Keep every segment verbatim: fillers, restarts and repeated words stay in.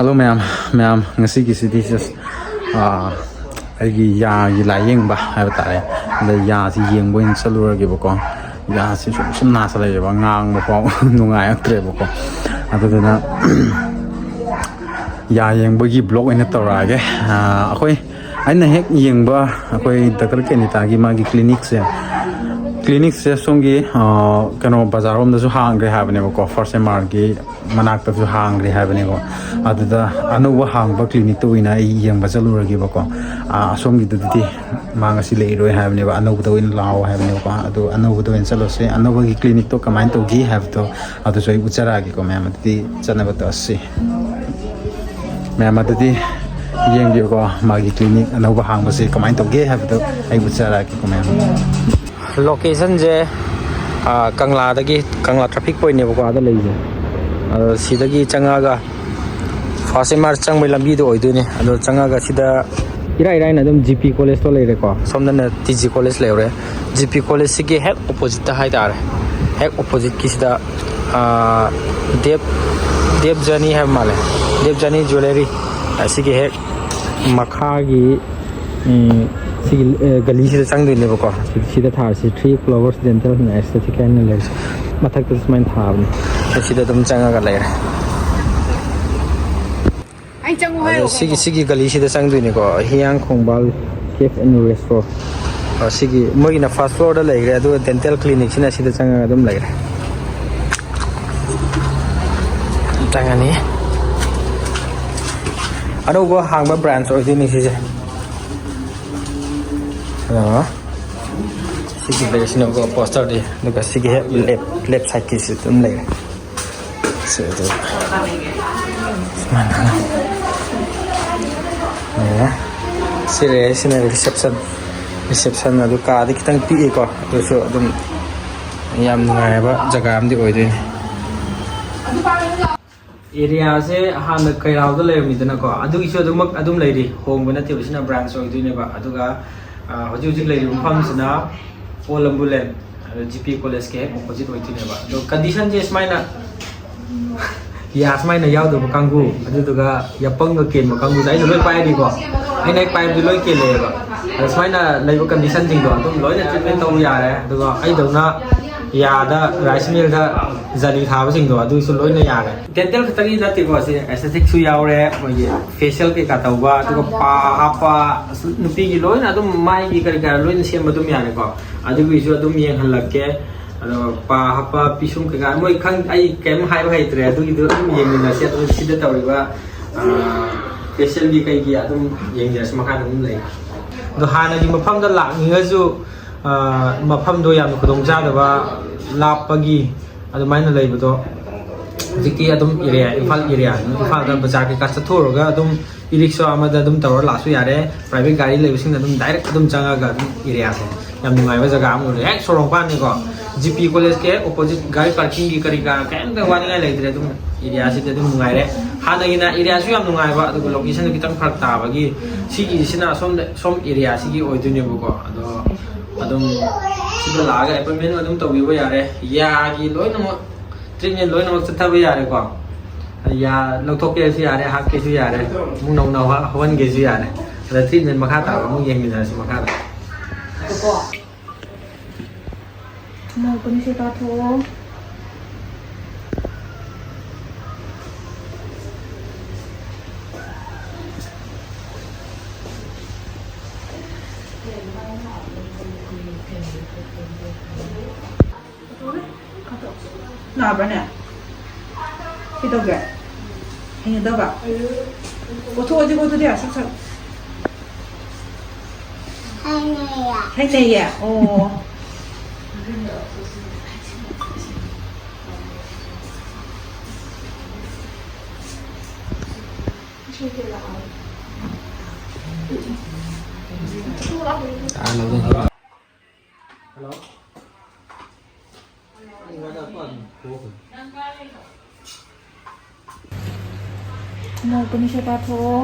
Hello ꯃꯌꯥꯝ, ꯃꯌꯥꯝ, ꯉꯁꯤꯒꯤꯁꯤꯗꯤ just ꯑꯩꯒꯤ ꯌꯥꯒꯤ ꯂꯥꯏꯌꯦꯡꯕ ꯍꯥꯏꯕ ꯇꯥꯔꯦ꯫ ꯑꯗ ꯌꯥꯁꯤ ꯌꯦꯡꯕ ꯑꯣꯏꯅ ꯆꯠꯂꯨꯔꯒꯦꯕꯀꯣ꯫ ꯌꯥꯁꯤ ꯁꯨꯝ ꯁꯨꯝ ꯅꯥꯁꯜꯂꯛꯑꯦꯕ, ꯉꯥꯡꯕ ꯐꯥꯎ ꯅꯨꯡꯉꯥꯏꯔꯛꯇ꯭ꯔꯦꯕꯀꯣ꯫ ꯑꯗꯨꯗꯨꯅ ꯌꯥ ꯌꯦꯡꯕꯒꯤ vlog ꯑꯣꯏꯅ ꯇꯧꯔꯛꯑꯒꯦ꯫ ꯑꯩꯈꯣꯏ ꯑꯩꯅ ꯍꯦꯛ ꯌꯦꯡꯕ ꯑꯩꯈꯣꯏ ꯗꯥꯛꯇꯔ ꯀꯦꯅꯤꯇꯥꯒꯤ ꯃꯥꯒꯤ clinicꯁꯦ, clinicꯁꯦ ꯁꯣꯝꯒꯤ ꯀꯩꯅꯣ ꯕꯖꯥꯔꯔꯣꯝꯗꯁꯨ ꯍꯥꯡꯈ꯭ꯔꯦ ꯍꯥꯏꯕꯅꯦꯕꯀꯣ, First MRꯒꯤ ꯃꯅꯥꯛꯇꯁꯨ ꯍꯥꯡꯈ꯭ꯔꯦ ꯍꯥꯏꯕꯅꯦꯀꯣ꯫ ꯑꯗꯨꯗ ꯑꯅꯧꯕ ꯍꯥꯡꯕ clinicꯇ ꯑꯣꯏꯅ ꯑꯩ ꯌꯦꯡꯕ ꯆꯠꯂꯨꯔꯒꯦꯕꯀꯣ꯫ ꯑꯁꯣꯝꯒꯤꯗꯨꯗꯤ ꯃꯥ ꯉꯁꯤ ꯂꯩꯔꯣꯏ ꯍꯥꯏꯕꯅꯦꯕ, ꯑꯅꯧꯕꯗ ꯑꯣꯏꯅ ꯂꯥꯛꯑꯣ ꯍꯥꯏꯕꯅꯦꯕꯀꯣ꯫ ꯑꯗꯨ ꯑꯅꯧꯕꯗ ꯑꯣꯏꯅ ꯆꯠꯂꯁꯦ꯫ ꯑꯅꯧꯕꯒꯤ clinicꯇꯣ ꯀꯃꯥꯏꯅ ꯇꯧꯒꯦ ꯍꯥꯏꯕꯗꯣ ꯑꯗꯨꯁꯨ ꯑꯩ ꯎꯠꯆꯔꯛꯑꯒꯦꯀꯣ ꯃꯌꯥꯝ꯫ ꯑꯗꯨꯗꯤ ꯆꯠꯅꯕ ꯇꯧꯔꯁꯤ꯫ ꯃꯌꯥꯝ ꯑꯗꯨꯗꯤ ꯌꯦꯡꯕꯤꯌꯨꯀꯣ, ꯃꯥꯒꯤ clinic ꯑꯅꯧꯕ ꯍꯥꯡꯕꯁꯦ ꯀꯃꯥꯏꯅ ꯇꯧꯒꯦ ꯍꯥꯏꯕꯗꯣ ꯑꯩ ꯎꯠꯆꯔꯛꯑꯒꯦꯀꯣ ꯃꯌꯥꯝ꯫ Locationꯁꯦ ꯀꯪꯂꯥꯗꯒꯤ, ꯀꯪꯂꯥ traffic pointꯅꯦꯕꯀꯣ ꯑꯥꯗ ꯂꯩꯁꯦ꯫ ꯑꯗꯣ ꯁꯤꯗꯒꯤ ꯆꯪꯉꯛꯑꯒ First MR ꯆꯪꯕꯩ ꯂꯝꯕꯤꯗꯣ ꯑꯣꯏꯗꯣꯏꯅꯦ꯫ ꯑꯗꯣ ꯆꯪꯉꯒ ꯁꯤꯗ ꯏꯔꯥꯏ ꯏꯔꯥꯏꯅ ꯑꯗꯨꯝ GP Collegeꯇꯣ ꯂꯩꯔꯦꯀꯣ꯫ ꯁꯣꯝꯗꯅ TG College ꯂꯩꯔꯦ꯫ GP Collegeꯁꯤꯒꯤ ꯍꯦꯛ oppositeꯇ ꯍꯥꯏꯇꯥꯔꯦ, ꯍꯦꯛ oppositeꯀꯤꯁꯤꯗ ꯗꯦꯕ ꯗꯦꯕ ꯖꯔꯅꯤ ꯍꯥꯏꯕ ꯃꯥꯜꯂꯦ, ꯗꯦꯕ ꯖꯔꯅꯤ Jewellery꯫ ꯑꯁꯤꯒꯤ ꯍꯦꯛ ꯃꯈꯥꯒꯤ ꯁꯤꯒꯤ ꯒꯂꯤꯁꯤꯗ ꯆꯪꯗꯣꯏꯅꯦꯕꯀꯣ꯫ ꯁꯤꯗ ꯊꯥꯔꯤꯁꯤ Three Flowers Dental and Aesthetic ꯍꯥꯏꯅ ꯂꯩꯔꯤꯁꯦ꯫ ꯃꯊꯛꯇ ꯁꯨꯃꯥꯏꯅ ꯊꯥꯕꯅꯤ꯫ ꯁꯤꯗ ꯑꯗꯨꯝ ꯆꯪꯉꯒ ꯂꯩꯔꯦ꯫ ꯑꯩ ꯆꯪꯉꯨ ꯑꯗꯣ ꯍꯥꯏꯔꯣ ꯁꯤꯒꯤ ꯀꯩꯅꯣ? ꯁꯤꯒꯤ ꯒꯂꯤꯁꯤꯗ ꯆꯪꯗꯣꯏꯅꯤꯀꯣ, ꯍꯤꯌꯥꯡ ꯈꯣꯡꯕꯥꯜ Cafe and Resto꯫ ꯁꯤꯒꯤ ꯃꯣꯏꯒꯤꯅ first floorꯗ ꯂꯩꯈ꯭ꯔꯦ, ꯑꯗꯨꯒ dental clinicꯁꯤꯅ ꯁꯤꯗ ꯆꯪꯉꯒ ꯑꯗꯨꯝ ꯂꯩꯔꯦ꯫ ꯆꯪꯉꯅꯤ꯫ ꯑꯅꯧꯕ ꯍꯥꯡꯕ branch ꯑꯣꯏꯗꯣꯏꯅꯤ ꯁꯤꯁꯦ꯫ ꯑꯗꯣ ꯁꯤꯒꯤ ꯂꯩꯔꯤꯁꯤꯅꯀꯣ posterꯗꯤ, ꯑꯗꯨꯒ ꯁꯤꯒꯤ ꯍꯦꯛ left, left sideꯀꯤꯁꯤ ꯑꯗꯨꯝ ꯂꯩꯔꯦ꯫ ꯁꯤ ꯑꯗꯨ ꯁꯨꯃꯥꯏꯅ ꯂꯩꯔꯦ꯫ ꯁꯤ ꯂꯩꯔꯦ, ꯁꯤꯅ reception꯫ Reception ꯑꯗꯨ ꯀꯥꯗꯤ ꯈꯤꯇꯪ ꯄꯤꯛꯏꯀꯣ, ꯑꯗꯨꯁꯨ ꯑꯗꯨꯝ ꯌꯥꯝ ꯅꯨꯡꯉꯥꯏꯕ ꯖꯒꯥ ꯑꯃꯗꯤ ꯑꯣꯏꯗꯣꯏꯅꯤ꯫ Areaꯁꯦ ꯍꯥꯟꯅ ꯀꯩꯔꯥꯎꯗ ꯂꯩꯔꯝꯃꯤꯗꯅꯀꯣ, ꯑꯗꯨꯒꯤꯁꯨ ꯑꯗꯨꯃꯛ ꯑꯗꯨꯝ ꯂꯩꯔꯤ, ꯍꯣꯡꯕ ꯅꯠꯇꯦꯕ, ꯁꯤꯅ branch ꯑꯣꯏꯗꯣꯏꯅꯦꯕ꯫ ꯑꯗꯨꯒ ꯍꯧꯖꯤꯛ ꯍꯧꯖꯤꯛ ꯂꯩꯔꯤꯕ ꯃꯐꯝꯁꯤꯅ ꯑꯣꯜ ꯂꯝꯕꯨꯂꯦꯟ, ꯑꯗꯣ GP Collegeꯀꯤ ꯍꯦꯛ opposite ꯑꯣꯏꯗꯣꯏꯅꯦꯕ꯫ ꯑꯗꯣ conditionꯁꯦ ꯁꯨꯃꯥꯏꯅ ꯌꯥ ꯁꯨꯃꯥꯏꯅ ꯌꯥꯎꯗꯕ ꯀꯥꯡꯕꯨ, ꯑꯗꯨꯗꯨꯒ ꯌꯥꯄꯪꯒ ꯀꯦꯟꯕ ꯀꯥꯡꯕꯨꯁꯦ ꯑꯩꯅ ꯂꯣꯏ ꯄꯥꯏꯔꯤꯀꯣ꯫ ꯑꯩꯅ ꯍꯦꯛ ꯄꯥꯏꯕꯗꯤ ꯂꯣꯏ ꯀꯦꯜꯂꯛꯑꯦꯕ꯫ ꯑꯗꯣ ꯁꯨꯃꯥꯏꯅ ꯂꯩꯕ ꯀꯟꯗꯤꯁꯟꯁꯤꯡꯗꯣ ꯑꯗꯨꯝ ꯂꯣꯏꯅ ꯇ꯭ꯔꯤꯠꯃꯦꯟ ꯇꯧꯕ ꯌꯥꯔꯦ꯫ ꯑꯗꯨꯒ ꯑꯩꯗꯧꯅ ꯌꯥꯗ ꯔꯥꯏꯁ ꯃꯤꯜꯗ ꯖꯂꯤ ꯊꯥꯕꯁꯤꯡꯗꯣ ꯑꯗꯨꯁꯨ ꯂꯣꯏꯅ ꯌꯥꯔꯦ꯫ ꯗꯦꯟꯇꯦꯜ ꯈꯛꯇꯒꯤ ꯅꯠꯇꯦꯀꯣ, ꯁꯤ ꯑꯦꯁꯊꯦꯇꯤꯛꯁꯨ ꯌꯥꯎꯔꯦ, ꯑꯩꯈꯣꯏꯒꯤ ꯐꯦꯁꯤꯌꯦꯜ ꯀꯩꯀꯥ ꯇꯧꯕ, ꯑꯗꯨꯒ ꯄꯥ ꯍꯥꯞꯄ, ꯅꯨꯄꯤꯒꯤ ꯂꯣꯏꯅ ꯑꯗꯨꯝ ꯃꯥꯏꯒꯤ ꯀꯔꯤ ꯀꯔꯥ ꯂꯣꯏꯅ ꯁꯦꯝꯕ ꯑꯗꯨꯝ ꯌꯥꯔꯦꯀꯣ꯫ ꯑꯗꯨꯒꯤꯁꯨ ꯑꯗꯨꯝ ꯌꯦꯡꯍꯜꯂꯛꯀꯦ꯫ ꯑꯗꯣ ꯄꯥ ꯍꯥꯞꯄ, ꯄꯤꯁꯨꯝ ꯀꯩꯀꯥ ꯃꯣꯏ ꯈꯪ-, ꯑꯩ ꯀꯩꯝ ꯍꯥꯏꯕ ꯍꯩꯇ꯭ꯔꯦ, ꯑꯗꯨꯒꯤꯗꯣ ꯑꯗꯨꯝ ꯌꯦꯡꯃꯤꯟꯅꯁꯦ꯫ ꯑꯗꯨ ꯁꯤꯗ ꯇꯧꯔꯤꯕ ꯐꯦꯁꯤꯌꯦꯜꯒꯤ ꯀꯩꯒꯤ ꯑꯗꯨꯝ ꯌꯦꯡꯖꯔꯁꯤ, ꯃꯈꯥꯗ ꯑꯗꯨꯝ ꯂꯩ꯫ ꯑꯗꯣ ꯍꯥꯟꯅꯒꯤ ꯃꯐꯝꯗ ꯂꯥꯛꯅꯤꯡꯉꯁꯨ, ꯑ, ꯃꯐꯝꯗꯣ ꯌꯥꯝꯅ ꯈꯨꯗꯣꯡꯆꯥꯗꯕ, ꯂꯥꯞꯄꯒꯤ ꯑꯗꯨꯃꯥꯏꯅ ꯂꯩꯕꯗꯣ ꯍꯧꯖꯤꯛꯇꯤ ꯑꯗꯨꯝ ꯑꯦꯔꯤꯌꯥ, ꯏꯝꯐꯥꯜ ꯑꯦꯔꯤꯌꯥ, ꯏꯝꯐꯥꯜꯗ ꯕꯖꯥꯔ ꯀꯩꯀꯥ ꯆꯠꯊꯣꯛꯎꯔꯒ ꯑꯗꯨꯝ ꯏ ꯔꯤꯛꯁꯣ ꯑꯃꯗ ꯑꯗꯨꯝ ꯇꯧꯔ ꯂꯥꯛꯁꯨ ꯌꯥꯔꯦ꯫ ꯄ꯭ꯔꯥꯏꯚꯦꯠ ꯒꯥꯔꯤ ꯂꯩꯕꯁꯤꯡꯅ ꯑꯗꯨꯝ ꯗꯥꯏꯔꯦꯛ ꯑꯗꯨꯝ ꯆꯪꯉꯒ ꯑꯗꯨꯝ ꯑꯦꯔꯤꯌꯥꯁꯦ ꯌꯥꯝ ꯅꯨꯡꯉꯥꯏꯕ ꯖꯒꯥ ꯑꯃ ꯑꯣꯏꯔꯦ꯫ ꯍꯦꯛ ꯁꯣꯔꯣꯛ ꯃꯄꯥꯟꯅꯤꯀꯣ, ꯖꯤ ꯄꯤ ꯀꯣꯂꯦꯖꯀꯤ ꯍꯦꯛ ꯑꯣꯄꯣꯖꯤꯠ, ꯒꯥꯔꯤ ꯄꯥꯔꯀꯤꯡꯒꯤ ꯀꯔꯤ ꯀꯔꯥ ꯀꯩꯝꯇ ꯋꯥꯅꯤꯡꯉꯥꯏ ꯂꯩꯇ꯭ꯔꯦ꯫ ꯑꯗꯨꯝ ꯑꯦꯔꯤꯌꯥꯁꯤꯗꯤ ꯑꯗꯨꯝ ꯅꯨꯡꯉꯥꯏꯔꯦ꯫ ꯍꯥꯟꯅꯒꯤꯅ ꯑꯦꯔꯤꯌꯥꯁꯨ ꯌꯥꯝ ꯅꯨꯡꯉꯥꯏꯕ, ꯑꯗꯨꯒ ꯂꯣꯀꯦꯁꯟꯗꯣ ꯈꯤꯇꯪ ꯐꯔꯛ ꯇꯥꯕꯒꯤ ꯁꯤꯒꯤꯁꯤꯅ ꯑꯁꯣꯝꯗ, ꯁꯣꯝ ꯑꯦꯔꯤꯌꯥꯁꯤꯒꯤ ꯑꯣꯏꯗꯣꯏꯅꯦꯕꯀꯣ꯫ ꯑꯗꯣ ꯑꯗꯨꯝ ꯁꯤꯗ ꯂꯥꯛꯑꯒ ꯑꯦꯄꯣꯏꯟꯃꯦꯟ ꯑꯗꯨꯝ ꯇꯧꯕꯤꯕ ꯌꯥꯔꯦ꯫ ꯌꯥꯒꯤ ꯂꯣꯏꯅꯃꯛ ꯇ꯭ꯔꯤꯠꯃꯦꯟ ꯂꯣꯏꯅꯃꯛ ꯆꯠꯊꯕ ꯌꯥꯔꯦꯀꯣ꯫ ꯌꯥ ꯂꯧꯊꯣꯛꯀꯦꯁꯨ ꯌꯥꯔꯦ, ꯍꯥꯞꯀꯦꯁꯨ ꯌꯥꯔꯦ, ꯑꯃꯨꯛ ꯅꯧꯅ ꯍꯧꯍꯟꯒꯦꯁꯨ ꯌꯥꯔꯦ꯫ ꯑꯗ ꯇ꯭ꯔꯤꯠꯃꯦꯟ ꯃꯈꯥ ꯇꯥꯕ ꯑꯃꯨꯛ ꯌꯦꯡꯃꯤꯟꯅꯔꯁꯤ ꯃꯈꯥꯗ꯫ ꯉꯥꯏꯈꯣꯀꯣ꯫ ꯈꯨꯃꯧ ꯀꯨꯟꯁꯦ ꯇꯥꯊꯣꯛꯑꯣ꯫ ꯅꯥꯕ꯭ꯔꯅꯦ? ꯀꯩꯗꯧꯒꯦ? ꯍꯩꯅꯗꯕ? ꯑꯣꯊꯣꯛꯑꯁꯤꯀꯣ ꯑꯗꯨꯗꯤ ꯁꯠ ꯁꯠ꯫ ꯍꯩꯅꯩꯌꯦ꯫ ꯍꯩꯅꯩꯌꯦ? ꯑꯣ꯫ ꯍꯜꯂꯣ꯫ ꯈꯨꯃꯧ ꯀꯨꯟꯁꯦ ꯇꯥꯊꯣꯛꯑꯣ꯫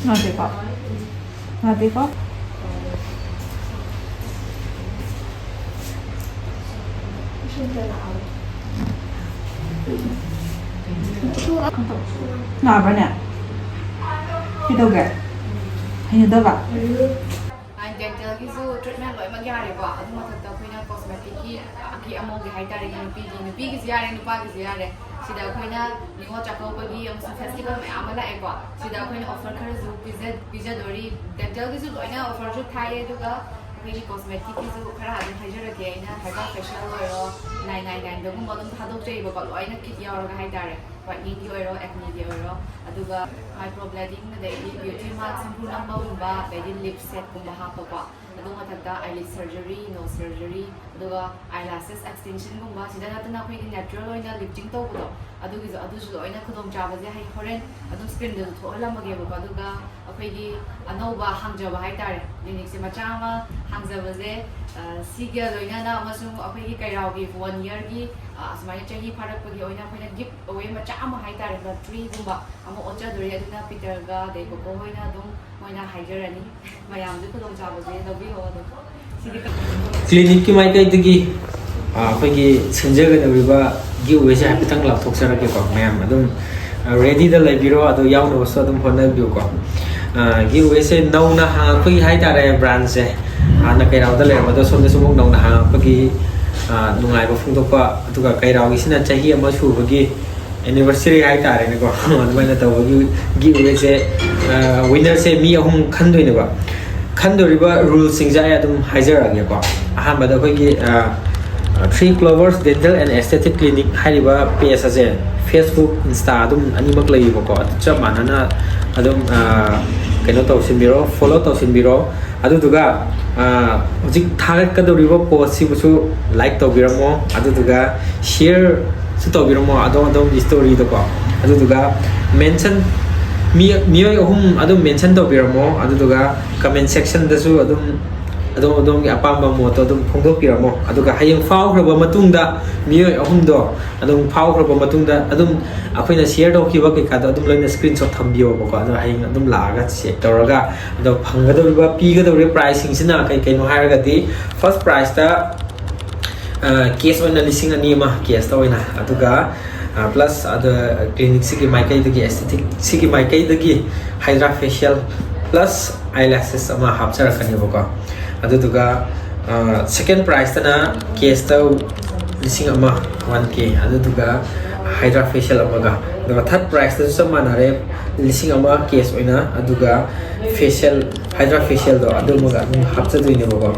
ꯅꯠꯇꯦꯀꯣ? ꯅꯠꯇꯦꯀꯣ? ꯅꯥꯕ꯭ꯔꯥꯅꯦ? ꯀꯩꯗꯧꯒꯦ? ꯍꯩꯅꯗꯕ? ꯗꯦꯟꯇꯦꯜꯒꯤꯁꯨ ꯇ꯭ꯔꯤꯠꯃꯦꯟ ꯂꯣꯏꯅꯃꯛ ꯌꯥꯔꯦꯀꯣ꯫ ꯑꯗꯨ ꯃꯊꯛꯇ ꯑꯩꯈꯣꯏꯅ ꯀꯣꯁꯃꯦꯇꯤꯛꯀꯤ ꯑꯀꯤ ꯑꯃꯧꯒꯤ ꯍꯥꯏꯇꯥꯔꯦ, ꯅꯨꯄꯤꯒꯤ, ꯅꯨꯄꯤꯒꯤꯁꯨ ꯌꯥꯔꯦ, ꯅꯨꯄꯥꯒꯤꯁꯨ ꯌꯥꯔꯦ꯫ ꯁꯤꯗ ꯑꯩꯈꯣꯏꯅ ꯅꯤꯉꯣꯜ ꯆꯥꯛꯀꯧꯕꯒꯤ ꯑꯃꯁꯨꯡ ꯐꯦꯁꯇꯤꯚꯦꯜ ꯃꯌꯥꯝ ꯑꯃ ꯂꯥꯛꯑꯦꯀꯣ꯫ ꯁꯤꯗ ꯑꯩꯈꯣꯏꯅ ꯑꯣꯐꯔ ꯈꯔꯁꯨ ꯄꯤꯖ-, ꯄꯤꯖꯗꯣꯔꯤ꯫ ꯗꯦꯟꯇꯦꯜꯒꯤꯁꯨ ꯂꯣꯏꯅ ꯑꯣꯐꯔꯁꯨ ꯊꯥꯏꯌꯦ, ꯑꯗꯨꯒ ꯑꯩꯈꯣꯏꯒꯤ ꯀꯣꯁꯃꯦꯇꯤꯛꯀꯤꯁꯨ ꯈꯔ ꯑꯗꯨꯝ ꯍꯥꯏꯖꯔꯛꯀꯦ꯫ ꯑꯩꯅ ꯍꯥꯏꯕ ꯐꯦꯁꯤꯌꯦꯜ ꯑꯣꯏꯔꯣ, ꯅꯥꯏꯟ ꯅꯥꯏꯟ ꯅꯥꯏꯟꯗꯒꯨꯝꯕ ꯑꯗꯨꯝ ꯊꯥꯗꯣꯛꯆꯩꯕꯀꯣ, ꯂꯣꯏꯅ ꯀꯤꯠ ꯌꯥꯎꯔꯒ ꯍꯥꯏꯇꯥꯔꯦ꯫ ꯋꯥꯏꯠꯅꯤꯡꯒꯤ ꯑꯣꯏꯔꯣ, ꯑꯦꯛꯅꯤꯒꯤ ꯑꯣꯏꯔꯣ, ꯑꯗꯨꯒ ꯃꯥꯏꯀ꯭ꯔꯣ ꯕ꯭ꯂꯦꯗꯤꯡ, ꯑꯗꯒꯤ ꯕ꯭ꯌꯨꯇꯤ ꯃꯥꯔꯛ ꯁꯝꯄꯨ ꯅꯝꯕꯒꯨꯝꯕ, ꯑꯗꯩꯗꯤ ꯂꯤꯞ ꯁꯦꯠꯀꯨꯝꯕ ꯍꯥꯞꯄꯀꯣ꯫ ꯑꯗꯨ ꯃꯊꯛꯇ ꯑꯥꯏꯂꯤꯗ ꯁꯔꯖꯔꯤ, ꯅꯣꯁ ꯁꯔꯖꯔꯤ, ꯑꯗꯨꯒ ꯑꯥꯏ ꯂꯥꯁꯦꯁ ꯑꯦꯛꯁꯇꯦꯟꯁꯟꯒꯨꯝꯕ, ꯁꯤꯗ ꯅꯠꯇꯅ ꯑꯩꯈꯣꯏꯒꯤ ꯅꯦꯆꯔꯦꯜ ꯑꯣꯏꯅ ꯂꯤꯐꯇꯤꯡ ꯇꯧꯕꯗꯣ, ꯑꯗꯨꯒꯤꯁꯨ, ꯑꯗꯨꯁꯨ ꯂꯣꯏꯅ ꯈꯨꯗꯣꯡꯆꯥꯕꯁꯦ ꯍꯌꯦꯡ ꯍꯣꯔꯦꯟ ꯑꯗꯨꯝ ꯁ꯭ꯀ꯭ꯔꯤꯟꯗꯁꯨ ꯊꯣꯛꯍꯜꯂꯝꯃꯒꯦꯕꯀꯣ꯫ ꯑꯗꯨꯒ ꯑꯩꯈꯣꯏꯒꯤ ꯑꯅꯧꯕ ꯍꯥꯡꯖꯕ ꯍꯥꯏꯇꯥꯔꯦ, ꯀ꯭ꯂꯤꯅꯤꯛꯁꯦ ꯃꯆꯥ ꯑꯃ ꯍꯥꯡꯖꯕꯁꯦ, ꯑ, ꯁꯤꯒ ꯂꯣꯏꯅꯅ ꯑꯃꯁꯨꯡ ꯑꯩꯈꯣꯏꯒꯤ ꯀꯩꯔꯥꯎꯒꯤ ꯋꯥꯟ ꯏꯌꯔꯒꯤ, ꯑ, ꯑꯁꯨꯃꯥꯏꯅ ꯆꯍꯤ ꯐꯥꯔꯛꯄꯒꯤ ꯑꯣꯏꯅ ꯑꯩꯈꯣꯏꯅ ꯒꯤꯐ ꯑꯋꯦ ꯃꯆꯥ ꯑꯃ ꯍꯥꯏꯇꯥꯔꯦ, ꯂꯣꯇ꯭ꯔꯤꯒꯨꯝꯕ ꯑꯃ ꯑꯣꯠꯆꯗꯣꯔꯤ꯫ ꯑꯗꯨꯅ ꯄꯤꯇꯔꯒ ꯑꯗꯩ ꯀꯣꯀꯣ ꯍꯣꯏꯅ ꯑꯗꯨꯝ ꯃꯣꯏꯅ ꯍꯥꯏꯖꯔꯅꯤ꯫ ꯃꯌꯥꯝꯁꯨ ꯈꯨꯗꯣꯡꯆꯥꯕꯁꯦ ꯂꯧꯕꯤꯌꯣ꯫ ꯑꯗꯨꯝ ꯁꯤꯗꯤ ꯀ꯭ꯂꯤꯅꯤꯛꯀꯤ ꯃꯥꯏꯀꯩꯗꯒꯤ, ꯑ, ꯑꯩꯈꯣꯏꯒꯤ ꯁꯤꯟꯖꯒꯗꯧꯔꯤꯕ ꯒꯤꯐ ꯑꯋꯦꯁꯦ ꯍꯥꯏꯐꯦꯠꯇꯪ ꯂꯥꯎꯊꯣꯛꯆꯔꯛꯀꯦꯀꯣ꯫ ꯃꯌꯥꯝ ꯑꯗꯨꯝ, ꯑ, ꯔꯦꯗꯤꯗ ꯂꯩꯕꯤꯔꯣ, ꯑꯗꯨ ꯌꯥꯎꯅꯕꯁꯨ ꯑꯗꯨꯝ ꯍꯣꯠꯅꯕꯤꯌꯨꯀꯣ꯫ ꯑ, ꯒꯤꯐ ꯑꯋꯦꯁꯦ ꯅꯧꯅ ꯍꯥꯡꯉꯛꯄꯒꯤ ꯍꯥꯏꯇꯥꯔꯦ, ꯕ꯭ꯔꯥꯟꯁꯁꯦ꯫ ꯍꯥꯟꯅ ꯀꯩꯔꯥꯎꯗ ꯂꯩꯔꯝꯕꯗꯣ ꯁꯣꯝꯗꯁꯨ ꯑꯃꯨꯛ ꯅꯧꯅ ꯍꯥꯡꯉꯛꯄꯒꯤ, ꯑ, ꯅꯨꯡꯉꯥꯏꯕ ꯐꯣꯡꯗꯣꯛꯄ, ꯑꯗꯨꯒ ꯀꯩꯔꯥꯎꯒꯤꯁꯤꯅ ꯆꯍꯤ ꯑꯃ ꯁꯨꯕꯒꯤ ꯑꯦꯅꯤꯚꯔꯁꯔꯤ ꯍꯥꯏꯇꯥꯔꯦꯅꯦꯀꯣ꯫ ꯑꯗꯨꯃꯥꯏꯅ ꯇꯧꯕꯒꯤ ꯒꯤꯐ ꯑꯋꯦꯁꯦ, ꯑ, ꯋꯤꯟꯅꯔꯁꯦ ꯃꯤ ꯑꯍꯨꯝ ꯈꯟꯗꯣꯏꯅꯦꯕ꯫ ꯈꯟꯗꯣꯔꯤꯕ ꯔꯨꯜꯁꯤꯡꯁꯦ ꯑꯩ ꯑꯗꯨꯝ ꯍꯥꯏꯖꯔꯛꯑꯒꯦꯀꯣ꯫ ꯑꯍꯥꯟꯕꯗ ꯑꯩꯈꯣꯏꯒꯤ, ꯑ, Three Clovers Dental and Aesthetic Clinic ꯍꯥꯏꯔꯤꯕ ꯄꯦꯖ ꯑꯁꯦ Facebook, Insta ꯑꯗꯨꯝ ꯑꯅꯤꯃꯛ ꯂꯩꯌꯦꯕꯀꯣ꯫ ꯑꯗꯨ ꯆꯞ ꯃꯥꯟꯅꯅ ꯑꯗꯨꯝ, ꯑ, ꯀꯩꯅꯣ ꯇꯧꯁꯤꯟꯕꯤꯔꯣ, ꯐꯣꯂꯣ ꯇꯧꯁꯤꯟꯕꯤꯔꯣ꯫ ꯑꯗꯨꯗꯨꯒ, ꯑ, ꯍꯧꯖꯤꯛ ꯊꯥꯒꯠꯀꯗꯧꯔꯤꯕ ꯄꯣꯁꯁꯤꯕꯨꯁꯨ ꯂꯥꯏꯛ ꯇꯧꯕꯤꯔꯝꯃꯣ, ꯑꯗꯨꯗꯨꯒ ꯁꯤꯌꯔꯁꯨ ꯇꯧꯕꯤꯔꯝꯃꯣ ꯑꯗꯣꯝ ꯑꯗꯣꯝꯒꯤ ꯁ꯭ꯇꯣꯔꯤꯗꯀꯣ꯫ ꯑꯗꯨꯗꯨꯒ ꯃꯦꯟꯁꯟ, ꯃꯤ-, ꯃꯤꯑꯣꯏ ꯑꯍꯨꯝ ꯑꯗꯨꯝ ꯃꯦꯟꯁꯟ ꯇꯧꯕꯤꯔꯝꯃꯣ, ꯑꯗꯨꯗꯨꯒ ꯀꯃꯦꯟ ꯁꯦꯛꯁꯟꯗꯁꯨ ꯑꯗꯨꯝ ꯑꯗꯣꯝ ꯑꯗꯣꯝꯒꯤ ꯑꯄꯥꯝꯕ ꯃꯣꯠꯇꯣ ꯑꯗꯨꯝ ꯐꯣꯡꯗꯣꯛꯄꯤꯔꯝꯃꯣ꯫ ꯑꯗꯨꯒ ꯍꯌꯦꯡ ꯐꯥꯎꯈ꯭ꯔꯕ ꯃꯇꯨꯡꯗ, ꯃꯤꯑꯣꯏ ꯑꯍꯨꯝꯗꯣ ꯑꯗꯨꯝ ꯐꯥꯎꯈ꯭ꯔꯕ ꯃꯇꯨꯡꯗ, ꯑꯗꯨꯝ ꯑꯩꯈꯣꯏꯅ ꯁꯤꯌꯔ ꯇꯧꯈꯤꯕ ꯀꯩꯀꯥꯗꯣ ꯑꯗꯨꯝ ꯂꯣꯏꯅ ꯁ꯭ꯀ꯭ꯔꯤꯟꯁꯣꯠ ꯊꯝꯕꯤꯌꯣꯕꯀꯣ꯫ ꯑꯗꯣ ꯍꯌꯦꯡ ꯑꯗꯨꯝ ꯂꯥꯛꯑꯒ ꯆꯦꯛ ꯇꯧꯔꯒ, ꯑꯗꯣ ꯐꯪꯒꯗꯧꯔꯤꯕ, ꯄꯤꯒꯗꯧꯔꯤꯕ ꯄ꯭ꯔꯥꯏꯖꯁꯤꯡꯁꯤꯅ ꯀꯩ ꯀꯩꯅꯣ ꯍꯥꯏꯔꯒꯗꯤ, ꯐꯥꯔꯁ ꯄ꯭ꯔꯥꯏꯖꯇ ꯀꯦꯁ ꯑꯣꯏꯅ ꯂꯤꯁꯤꯡ ꯑꯅꯤ ꯑꯃ ꯀꯦꯁꯇ ꯑꯣꯏꯅ, ꯑꯗꯨꯒ ꯄ꯭ꯂꯁ ꯑꯗ ꯀ꯭ꯂꯤꯅꯤꯛꯁꯤꯒꯤ ꯃꯥꯏꯀꯩꯗꯒꯤ, ꯑꯦꯁꯊꯦꯇꯤꯛꯁꯤꯒꯤ ꯃꯥꯏꯀꯩꯗꯒꯤ ꯍꯥꯏꯗ꯭ꯔꯥ ꯐꯦꯁꯤꯌꯦꯜ ꯄ꯭ꯂꯁ ꯑꯥꯏ ꯂꯥꯁꯦꯁ ꯑꯃ ꯍꯥꯞꯆꯔꯛꯀꯅꯦꯕꯀꯣ꯫ ꯑꯗꯨꯗꯨꯒ ꯁꯦꯀꯦꯟ ꯄ꯭ꯔꯥꯏꯖꯇꯅ ꯀꯦꯁꯇ ꯂꯤꯁꯤꯡ ꯑꯃ, ꯋꯥꯟ ꯀꯦ, ꯑꯗꯨꯗꯨꯒ ꯍꯥꯏꯗ꯭ꯔꯥ ꯐꯦꯁꯤꯌꯦꯜ ꯑꯃꯒ, ꯑꯗꯨꯒ ꯊꯥꯔꯠ ꯄ꯭ꯔꯥꯏꯖꯇꯁꯨ ꯆꯞ ꯃꯥꯟꯅꯔꯦ, ꯂꯤꯁꯤꯡ ꯑꯃ ꯀꯦꯁ ꯑꯣꯏꯅ, ꯑꯗꯨꯒ ꯐꯦꯁꯤꯌꯦꯜ, ꯍꯥꯏꯗ꯭ꯔꯥ ꯐꯦꯁꯤꯌꯦꯜꯗꯣ ꯑꯗꯨꯃꯒ ꯑꯗꯨꯝ ꯍꯥꯞꯆꯗꯣꯏꯅꯦꯕꯀꯣ꯫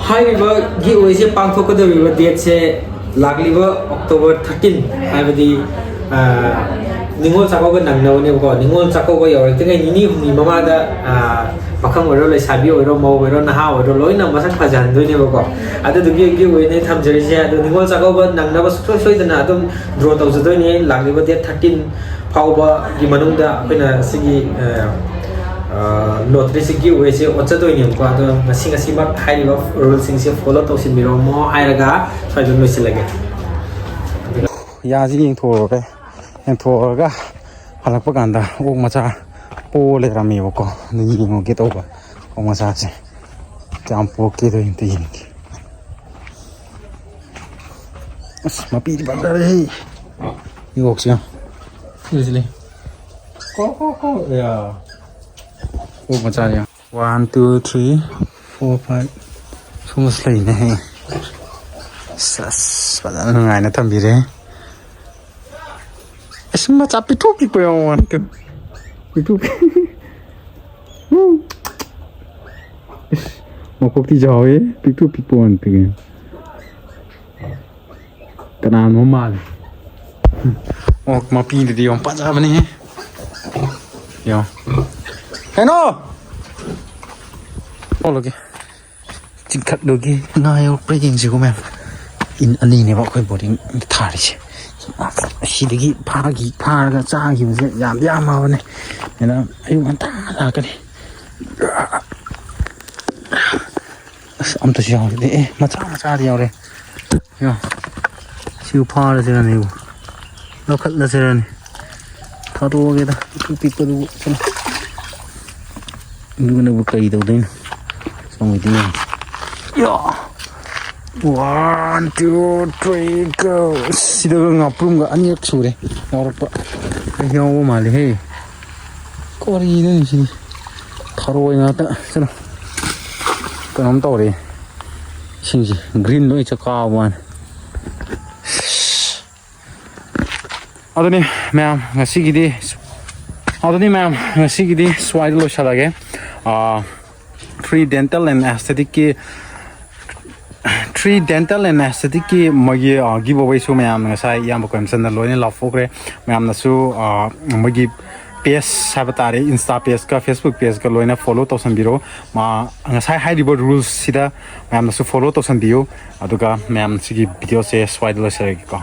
ꯍꯥꯏꯔꯤꯕ ꯒꯤꯐ ꯑꯋꯦꯁꯦ ꯄꯥꯡꯊꯣꯛꯀꯗꯧꯔꯤꯕ ꯗꯦꯠꯁꯦ ꯂꯥꯛꯂꯤꯕ ꯑꯣꯛꯇꯣꯕꯔ ꯊꯥꯔꯇꯤꯟ, ꯍꯥꯏꯕꯗꯤ, ꯑ, ꯅꯤꯉꯣꯜ ꯆꯥꯛꯀꯧꯕ ꯅꯪꯅꯕꯅꯦꯕꯀꯣ꯫ ꯅꯤꯉꯣꯜ ꯆꯥꯛꯀꯧꯕ ꯌꯧꯔꯛꯇ꯭ꯔꯤꯉꯩ ꯅꯤꯅꯤ ꯍꯨꯝꯅꯤ ꯃꯃꯥꯡꯗ, ꯑ, ꯄꯥꯈꯪ ꯑꯣꯏꯔꯣ, ꯂꯩꯁꯥꯕꯤ ꯑꯣꯏꯔꯣ, ꯃꯧ ꯑꯣꯏꯔꯣ, ꯅꯍꯥ ꯑꯣꯏꯔꯣ, ꯂꯣꯏꯅ ꯃꯁꯛ ꯐꯖꯍꯟꯗꯣꯏꯅꯦꯕꯀꯣ꯫ ꯑꯗꯨꯗꯨꯒꯤ ꯒꯤꯐ ꯑꯋꯦꯅꯦ ꯊꯝꯖꯔꯤꯁꯦ꯫ ꯑꯗꯣ ꯅꯤꯉꯣꯜ ꯆꯥꯛꯀꯧꯕ ꯅꯪꯅꯕ ꯁꯨꯡꯁꯣꯏ ꯁꯣꯏꯗꯅ ꯑꯗꯨꯝ ꯗ꯭ꯔꯣ ꯇꯧꯖꯗꯣꯏꯅꯦ ꯂꯥꯛꯂꯤꯕ ꯗꯦꯠ ꯊꯥꯔꯇꯤꯟ ꯐꯥꯎꯕꯒꯤ ꯃꯅꯨꯡꯗ꯫ ꯑꯩꯈꯣꯏꯅ ꯁꯤꯒꯤ, ꯑ, ꯑ, ꯂꯣꯇ꯭ꯔꯤꯁꯤ ꯒꯤꯐ ꯑꯋꯦꯁꯦ ꯑꯣꯠꯆꯗꯣꯏꯅꯦꯕꯀꯣ꯫ ꯑꯗꯣ ꯉꯁꯤ, ꯉꯁꯤꯃꯛ ꯍꯥꯏꯔꯤꯕ ꯔꯨꯜꯁꯤꯡꯁꯦ ꯐꯣꯂꯣ ꯇꯧꯁꯤꯟꯕꯤꯔꯝꯃꯣ ꯍꯥꯏꯔꯒ ꯁ꯭ꯋꯥꯏꯗ ꯂꯣꯏꯁꯤꯜꯂꯒꯦ꯫ ꯌꯥꯁꯤ ꯌꯦꯡꯊꯣꯛꯎꯔꯒꯦ꯫ ꯌꯦꯡꯊꯣꯛꯑꯒ ꯍꯜꯂꯛꯄ ꯀꯥꯟꯗ ꯑꯣꯛ ꯃꯆꯥ ꯄꯣ ꯂꯩꯔꯝꯃꯦꯕꯀꯣ꯫ ꯑꯗꯨ ꯌꯦꯡꯉꯨꯒꯦ ꯇꯧꯕ, ꯑꯣꯛ ꯃꯆꯥꯁꯦ ꯀꯌꯥꯝ ꯄꯣꯛꯀꯦꯗꯣ ꯑꯝꯇ ꯌꯦꯡꯒꯦ꯫ ꯑꯁ, ꯃꯄꯤꯗꯤ ꯐꯖꯔꯦꯍꯦ꯫ ꯌꯣꯛꯁꯤ ꯌꯦꯡꯉꯨ꯫ ꯁꯤꯗ ꯂꯩ꯫ ꯀꯣ, ꯀꯣ, ꯀꯣ꯫ ꯌꯥ꯫ ꯑꯣꯛ ꯃꯆꯥꯅꯤ ꯌꯦꯡꯉꯨ꯫ One, two, three, four, five꯫ ꯁꯨꯝꯕꯁꯨ ꯂꯩꯅꯦꯍꯦ꯫ ꯑꯁ, ꯑꯁ, ꯐꯖꯅ ꯅꯨꯡꯉꯥꯏꯅ ꯊꯝꯕꯤꯔꯦ꯫ ꯑꯁ, ꯃꯆꯥ ꯄꯤꯛꯇ꯭ꯔꯨ ꯄꯤꯛꯄ ꯌꯥꯎꯕ ꯋꯥꯅꯤ꯫ ꯄꯤꯛꯇ꯭ꯔꯨ ꯄꯤꯛ-, ꯎꯝ꯫ ꯑꯁ, ꯃꯀꯣꯛꯇꯤ ꯆꯥꯎꯋꯦ, ꯄꯤꯛꯇ꯭ꯔꯨ ꯄꯤꯛꯄ ꯋꯥꯅꯤ꯫ ꯀꯅꯥꯅꯣ ꯃꯥꯜꯂꯦ꯫ ꯑꯣ, ꯃꯄꯤꯗꯨꯗꯤ ꯌꯥꯝ ꯐꯖꯕꯅꯦꯍꯦ꯫ ꯌꯦꯡꯉꯣ꯫ ꯀꯩꯅꯣ? ꯊꯣꯛꯂꯒꯦ꯫ ꯆꯤꯡꯈꯠꯂꯨꯒꯦ꯫ ꯉꯥ ꯌꯧꯔꯛꯄ꯭ꯔꯥ ꯌꯦꯡꯁꯤꯀꯣ, ꯃꯌꯥꯝ꯫ ꯏꯟ ꯑꯅꯤꯅꯦꯕ ꯑꯩꯈꯣꯏ ꯕꯣꯔꯗꯤꯡ ꯊꯥꯔꯤꯁꯦ꯫ ꯑꯁꯤꯗꯒꯤ ꯐꯥꯈꯤ, ꯐꯥꯔꯒ ꯆꯥꯈꯤꯕꯁꯦ ꯌꯥꯝꯗꯤ ꯌꯥꯝꯃꯕꯅꯦ꯫ ꯑꯗꯨꯅ ꯑꯌꯨꯛ ꯉꯟꯇꯥ ꯂꯥꯛꯀꯅꯤ꯫ ꯑꯝꯇꯁꯨ ꯌꯥꯎꯔꯦ꯫ ꯑꯦ, ꯃꯆꯥ ꯃꯆꯥꯗꯤ ꯌꯥꯎꯔꯦ꯫ ꯌꯥ꯫ ꯁꯤꯕꯨ ꯐꯥꯔꯁꯤꯔꯅꯦ ꯏꯕꯨ? ꯂꯧꯈꯠꯂꯁꯤꯔꯅꯦ? ꯊꯥꯗꯣꯛꯑꯒꯦꯗ, ꯄꯤꯛꯇ꯭ꯔꯨ ꯄꯤꯛꯄꯗꯨꯕꯨ꯫ ꯆꯠꯂꯣ꯫ ꯑꯗꯨꯒꯅꯕꯨ ꯀꯔꯤ ꯇꯧꯗꯣꯏꯅꯣ? ꯆꯪꯉꯣꯏꯗꯣꯏꯅꯣ? ꯌꯥ! One, two, three, go! ꯑꯁ, ꯁꯤꯗꯒ ꯉꯥꯄ꯭ꯔꯨꯝꯒ ꯑꯅꯤꯔꯛ ꯁꯨꯔꯦ ꯌꯥꯎꯔꯛꯄ꯫ ꯑꯩ ꯌꯥꯎꯕ ꯃꯥꯜꯂꯦꯍꯦ꯫ ꯀꯔꯤꯅꯣ ꯁꯤꯗꯤ? ꯊꯔꯣꯏ ꯉꯥꯛꯇ꯫ ꯆꯠꯂꯣ꯫ ꯀꯩꯅꯣꯝ ꯇꯧꯔꯦ꯫ ꯏꯁꯤꯡꯁꯦ green ꯂꯣꯏ ꯆꯠ ꯀꯥꯕ ꯋꯥꯅꯤ꯫ ꯑꯗꯨꯅꯤ ꯃꯌꯥꯝ ꯉꯁꯤꯒꯤꯗꯤ, ꯑꯗꯨꯅꯤ ꯃꯌꯥꯝ ꯉꯁꯤꯒꯤꯗꯤ ꯁ꯭ꯋꯥꯏꯗ ꯂꯣꯏꯁꯤꯜꯂꯒꯦ꯫ ꯑꯥ, Three Dental and Aestheticꯀꯤ, Three Dental and Aestheticꯀꯤ ꯃꯣꯏꯒꯤ, ꯑꯥ, giveawayꯁꯨ ꯃꯌꯥꯝꯅ ꯉꯁꯥꯏ ꯏꯌꯥꯝꯕ ꯀꯣꯏꯝꯁꯟꯅ ꯂꯣꯏꯅ ꯂꯥꯎꯊꯣꯛꯈ꯭ꯔꯦ꯫ ꯃꯌꯥꯝꯅꯁꯨ, ꯑꯥ, ꯃꯣꯏꯒꯤ page ꯍꯥꯏꯕ ꯇꯥꯔꯦ, Insta pageꯀ Facebook pageꯀ ꯂꯣꯏꯅ follow ꯇꯧꯁꯟꯕꯤꯔꯣ꯫ ꯃꯥ, ꯉꯁꯥꯏ ꯍꯥꯏꯔꯤꯕ rulesꯁꯤꯗ ꯃꯌꯥꯝꯅꯁꯨ follow ꯇꯧꯁꯟꯕꯤꯌꯨ꯫ ꯑꯗꯨꯒ ꯃꯌꯥꯝ ꯁꯤꯒꯤ videoꯁꯦ ꯁ꯭ꯋꯥꯏꯗ ꯂꯣꯏꯁꯤꯜꯂꯒꯦꯀꯣ꯫